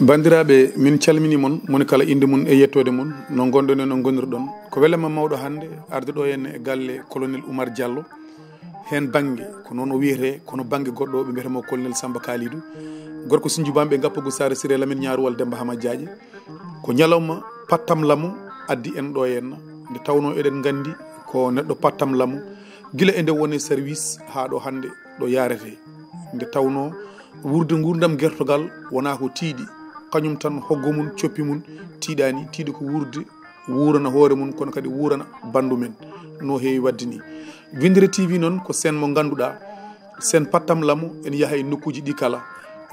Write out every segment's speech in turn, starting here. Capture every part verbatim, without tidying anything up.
Banndiraaɓe, min calmini mon, moni kala innde mum e yettoode mum, no ngonɗon e no ngonirɗon. Ko welema mawɗo hannde arde ɗo en e galle Colonel Oumar Diallo. Heen bannge, ko noon o wiyetee, kono bannge goɗɗo, ɓe mbiyata mo Colonel Samba Kalidou. Gorko Sinjubaam ɓe Gappogu Saare Siré Lamine Ñaaruwal Demba Hama Jaaƴe. Ko ñalawma pattam lamu addi en ɗo henna, nde tawnoo eɗen nganndi ko neɗɗo pattam lamu, gila e nde woni service haa ɗo hannde ɗo yaarete. Nde tawnoo wuurde nguurndam gertogal wonaa ko tiiɗi, kañum tan hoggo mum, coppi mum tiiɗaani, tiiɗi ko wuurde wuurana hoore mum, kono kadi wuurana banndu men no heewi waɗde ni. Winndere T V noon ko seen mo ngannduɗaa, seen pattam lamu, ene yaha e nokkuuji ɗi kala.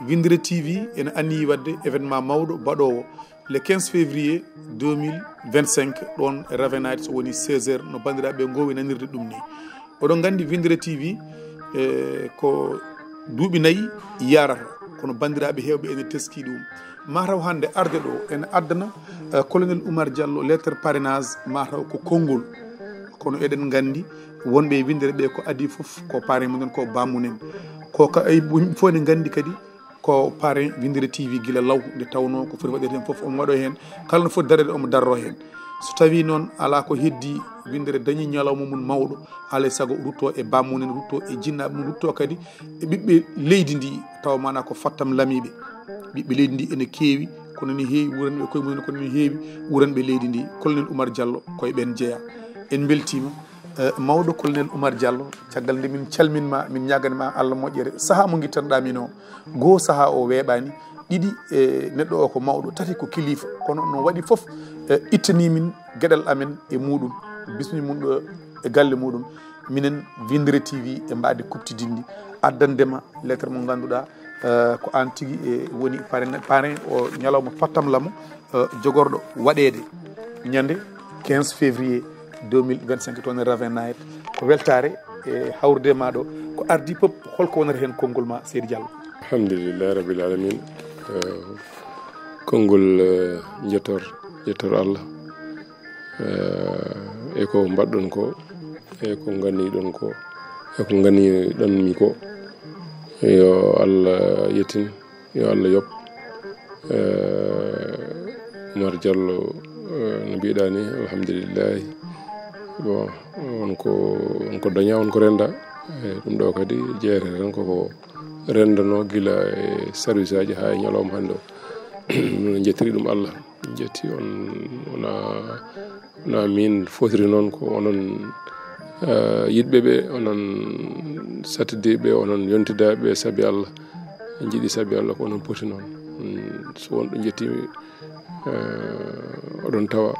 Winndere T V ene anniyi waɗde événement mawɗo baɗoowo le quinze février deux mille vingt-cinq, ɗoon e Ravenite, so woni seize heures, no banndiraaɓe ngoowi nanirde ɗum ni. Oɗon nganndi Winndere T V, e, ko duuɓi nayi yarata, kono banndiraaɓe heewɓe ene teskii ɗum. Mataw hannde arde ɗo ene addana, e, Colonel Oumar Diallo lettre parrainage, mataw ko konngol. Kono eɗen nganndi wonɓe e winndere ɓe ko adii fof ko parrain mum en, ko bammun en. Ko ka ay fof ene nganndi kadi ko parrain Winndere T V gila law, nde tawnoo ko foti waɗeede heen fof omo waɗoo heen. Kala no foti dareede omo darroo heen. So tawii noon alaa ko heddii, Winndere dañii ñalawma mum mawɗo, alaa e sago ruttoo e bammun en, ruttoo e jinnaaɓe mum, ruttoo kadi e ɓiɓɓe leydi ndi, tawa maanaa ko fattam lamiiɓe. Ɓiɓɓe leydi ndi ene keewi, kono ene heewi wuranɓe koye mum en, kono ene heewi wuranɓe leydi ndi. Colonel Oumar Diallo koye ɓeen jeyaa. En mbeltiima. Eh, mawɗo Colonel Oumar Diallo, caggal nde min calmin ma, min ñaagani ma Allah moƴƴere. Sahaa mo ngittanɗaa min o, goo sahaa o weeɓaani, ɗiɗi, e neɗɗo o ko mawɗo, tati ko kilifa, kono no waɗi fof, e ittanii min geɗal amen e muɗum, bismi mum ɗo e galle muɗum. Minen Winndere T V e mbaadi kuɓtidinndi, addande ma lettre mo ngannduɗaa, eh, ko aan tigi e woni parrain, parrain o ñalawma pattam lamu, eh, jogorɗo waɗeede ñande quinze février deux mille vingt-cinq toon e Ravenite. Ko weltaare e hawrude ma ɗo. Ko ardi pop, holko wonata heen konngol ma, Seydi Diallo? Alhamdulillahi Rabbil Alamin. Eh, konngol, eh, njettor, njettor Allah. Eh, e ko mbaɗɗon ko, e ko nganniɗon ko, e ko nganniɗon mi ko. Yo Allah yettin, yo Allah yoɓ. Eh, Oumar Diallo, eh, no mbiɗa ni, alhamdulillahi. Bon, on ko, on ko daña, on ko renda. Eh, ɗum ɗo kadi jeeyata tan koko rendano gila e service aji haa e ñalawma hannde o. Min njettiri ɗum Allah. Jetti on, wona, wona min fotiri noon, ko onon, eh, yiɗɓe ɓe, onon sattidiiɓe, onon yontidaaɓe sabi Allah, njiɗi sabi Allah, ko onon poti noon. Mm, so wonɗo jetti, eh, oɗon tawa,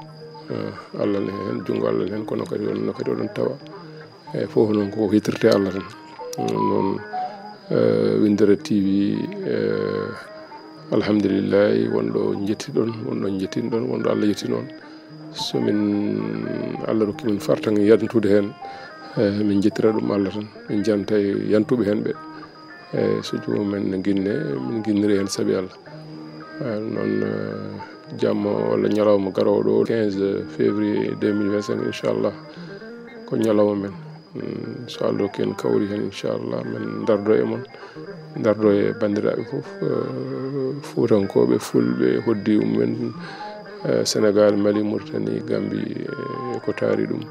eh, Allah ne heen, junngo Allah ne heen, kono kadi on kadi oɗon tawa. E fof noon koko hittirte Allah tan. Noon, eh, Winndere T V, eh, alhamdulillahi, wonɗo jettiɗon, wonɗo jettinɗon, wonɗo Allah yettinoon. So min, Allah rokki min fartaŋŋe yantude heen, eh, min jettira ɗum Allah tan. Min janta e yantuɓe heen ɓe. E so joomum en ne ginne, min ginniri heen sabi Allah. Eh, noon, eh, jamma walla ñalawma garoowo ɗo, quinze février deux mille vingt-cinq, inchallah, ko ñalawma men. Mm, so Allah rokki en kawri heen, inchallah, min ndardo e mon, ndardo e banndiraaɓe fof, eh, Fuutankooɓe, Fulɓe, hoddiiɓe mumen, eh, Senegal, Mali, Mauritanie, Gambie, eh, ko taari ɗum.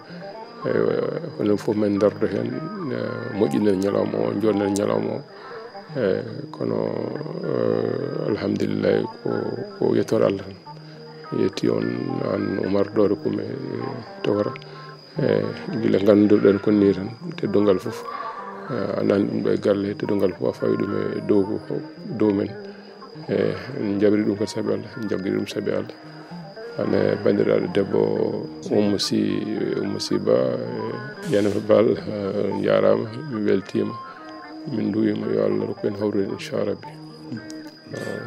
Eywa, onon fof min ndardo heen, eh, moƴƴinen ñalawma o, njoɗnen ñalawma o. Eh, kono, eh, alhamdulillahi, ko, ko yettoore Allah tan. Yetti on, aan Oumar Doore Kume, eh, Tokora. Eh, gila ngannduɗen kon ni tan, teddungal fof. Eh, a nani ɗum ɗo e galle, teddungal fof a fawi ɗum e dow, dow men. Eh, en jaɓiri ɗum kadi sabi Allah, en jaggiri ɗum sabi Allah. Ane banndiraaɗo debbo Oumou Sy, Oumou Sy Ba, eh, Yanifah Bal, eh, on njaaraama, mi weltiima, min nduwiima, yo Allah rokku en hawrude, inchallah Rabbi.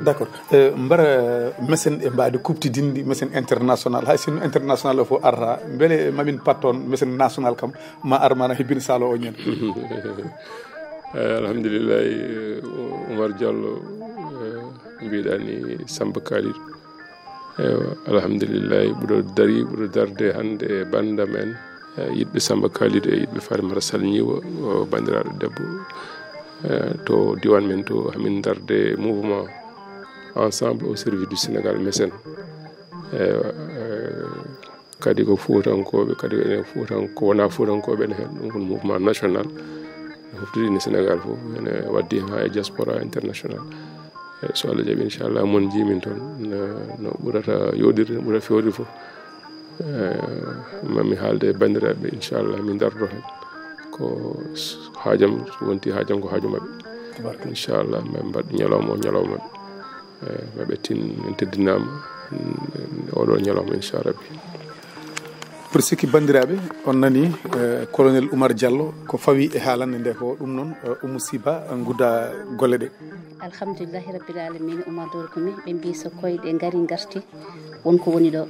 D'accord. Eh, mbara, eh, mesen e mbaadi kuɓtidinndi, mesen international, hay sinno international o fof arata, mbele mamin patton mesen national kam, ma ar mana hebbina salo o ñande? Eh, alhamdulillahi, eh, Oumar Diallo, eh, mbiɗa ni Samba Kalidou. Eywa, alhamdulillahi, ɓuɗo dari, ɓuɗo darde hannde e bannda men, eh, yiɗɓe Samba Kalidou e yiɗɓe Fatimata Sall Ñiiwa, o banndiraaɗo debbo. Eh, to diwan men to, hamin darde mouvement Ensemble au service du Sénégal mécène. Eh, eh, kadi ko fuutankooɓe, kadi ene fuutan ko wona fuutankooɓe ene heen, ɗum ko mouvement national. Ene hoftude ene Sénégal fof, ene waddi heen haa e diaspora international. Eh, so Allah jaɓi, inchallah, mon njimin toon no, no ɓurata yooɗirde, no ɓurata fewde fof. Eh, mami haalde e banndiraaɓe, inchallah, mi dardo heen. Ko s-, haajam, so wonti haajam ko haaju maɓɓe. Inchallah, min mbaɗ ñalawma o ñalawma maɓɓe. Eh, maɓe tin, en teddinaama, mm, oɗo ñalawma, inchallah rabbi. Pour sikki banndiraaɓe, on nani, eh, Colonel Oumar Diallo ko fawi e haalande nde ko ɗum noon, eh, Oumou Siba, eh, ngudda golle ɗe. Alhamdulillahi rabbil alamina, Oumar Doro Kumi, ɓe mbi so koyɗe ngari ngarti, won ko woni ɗo.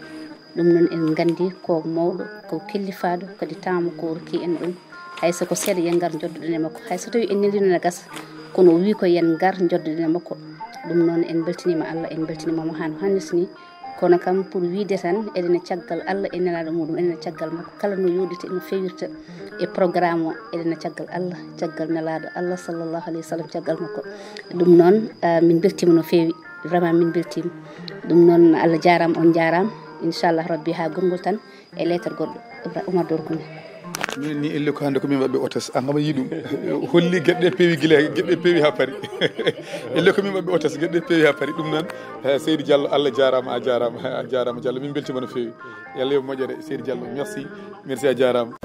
Ɗum noon en nganndi ko mawɗo, ko kellifaaɗo, kadi taamu ko rokki en ɗum. Hay so ko seeɗa yen ngar njoddoɗen e makko. Hay so tawi en nelino ne gasa, kono o wi ko yen ngar njoddoɗen e makko. Ɗum noon en mbeltiniima Allah, en mbeltiniima mo haa no hannirta ni. Kono kam pour wiide tan, eɗen e caggal Allah e nelaaɗo muɗum, eɗen e caggal makko. Kala no yooɗirta, no fewirta e programme o, eɗen e caggal Allah, caggal nelaaɗo Allah sallallahu alayhi wa sallam, caggal makko. Ɗum noon, ah, min mbeltiima no feewi. Vraiment min mbeltiima. Ɗum noon Allah jaaraama, on jaaraama. Inchallah rabbi haa gonngol tan e lettre goɗɗo. Ibra Oumar Doro Kumi. Minen ni elle ko hannde ko min mbaɗɓe hôtesse. An kam a yii ɗum. Holli geɗe ɗe peewi gila, geɗe ɗe peewi haa Paris. Elle ko min mbaɗɓe hôtesse, geɗe ɗe peewi haa Paris. Ɗum noon, eh, Seydi Diallo, Allah jaaraama, a jaaraama, a jaaraama Diallo. Min mbeltiima no feewi. Yalla yo moƴƴere, Seydi Diallo. Merci. Merci, a jaaraama.